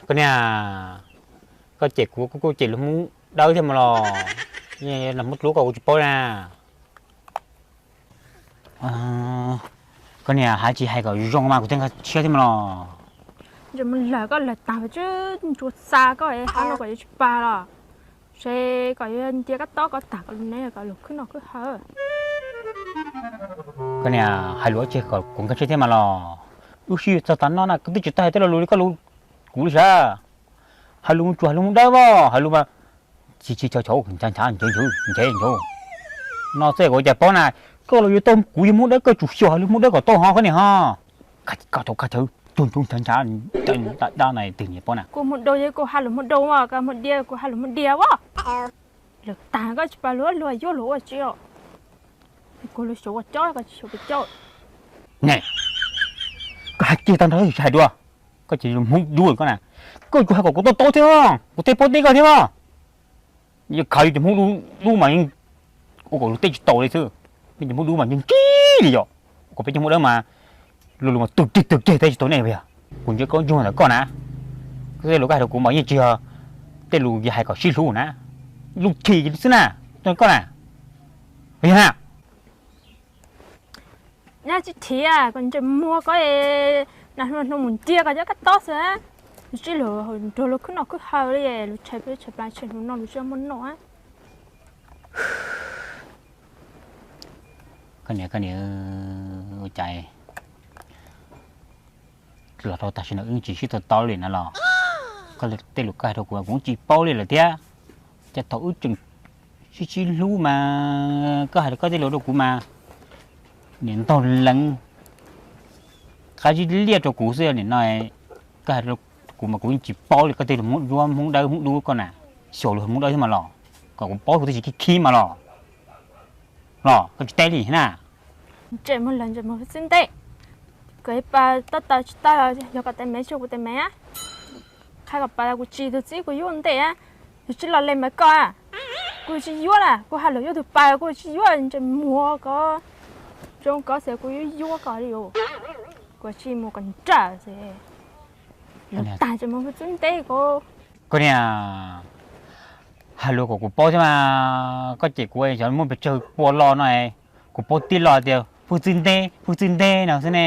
Koj niam, koj cem kuv kuj cem luag Hmoob Dawb thiab mas los, luag Hmoob Dub koj kuv tsis paub na. Koj niam, hais tsis hais kom zoo mas kuv thiaj nkag siab thiab mas los. Ntses mus lawm, koj lawm tag tsis ntsuas xa koj hab no kom yuav tsis pag los, se kom yuav ntiab koj tob koj tag kom lub neb kom luag khwb noj khwb haus. Koj niam, hais lus tsis kom kuv nkag siab thiab mas los. Wb sib txog tav no na, koj twb tsis tau hais tej lo lus li koj lus kuv li sav. Hais lus tsuas hais lus Hmoob Dawb os, hais lus mas tsis tsis chaw chaw nchav nchav nchav nchav nchav. No txij kuv cas paub na, koj los yuav tau kuv yog Hmoob Dawb, koj tsum xyaum hais lus Hmoob Dawb kom tau ho koj niam ho. Koj tau koj chaw cuag nchav nchav dab na twg niam paub na. Kuv Hmoob Dawb yog kuv hais lus Hmoob Dawb, koj Hmoob Diab kuv hais lus Hmoob Diab as. Lawm tag koj tsis pab luag, luag yuav luag ua tsi os. Kuv luag xyuas ua coj koj tsis xyuas pes coj. Ne, koj hais kiag tag nrho tsis hais dua, koj ces Hmoob Dub koj na. Koj tsuas hais kom kuv tau tau thiab, kuv tej paub teb koj thiab. Yog khav yus cov Hmoob Dub mas yeej ua kom luag tej tsis tau li xwb. Yus cov Hmoob Dub mas yeej ntsib li yom, kom peb cov Hmoob Dawb mas luag lus mas tug ceg tug ceg tej tsis tau nej yog. Kuv ntsia koj ntsuag ntawm koj na, koj tej lus koj hais rau kuv mas yeej tsis yog tej lus yog hais kom sib hlub na, lub chim xwb na, koj na, yog na. Nyab tsis thiab, koj ntses muag koj, nas hluas hluas mus ntiab koj cov kab tob xwb. Nws sib luag nrog luag khwb noj khwb haus li, luag tshaib plab tshaib plab tshaib hluas no luag tsis muaj noj. Koj niam, koj niam, ua cas los rau tam sim no wb tsis sib tau tau li na los. Koj tej lus koj hais rau kuv kuv tsis paub li lawm thiab. Cas thaum wb tseem sib sib hlub mas koj hais koj tej lus rau kuv mas niam ntaug leev qab zib liaj rau kuv xwb. Nim no koj hais rau kuv mas kuv yeej tsis paub li, koj tej lus Hmoob Dawb, Hmoob Dawb, Hmoob Dub koj na, xyaum luag Hmoob Dawb thiab mas los, kom kuv paub kuv twb tsis khib khib mas los, los koj tsis teb li na. Ntses mus lawm, ntses mus txib ntej, kom ib pas tab tau tsis tau, yog koj tes mev tsis yog kuv tes mev. Qhia kom pas kuv tsis tus txib kuv yuav ntej, yus tsis los li mas koj, kuv tsis yuav na, kuv hais lus yuav tus pas kuv tsis yuav, ntses muag koj, zoo koj xwb kuv yuav yuav koj li os. Kuv tsis mus kom nrawm xwb, tag ntses mus txib ntej koj. Koj niam, hais lus kom kuv paub thiab mas, koj cem kuv xyov muaj pes tsawg pua lo no, kuv paub tij los tias hwj txwj nteb hwj txwj nteb no xwb ne.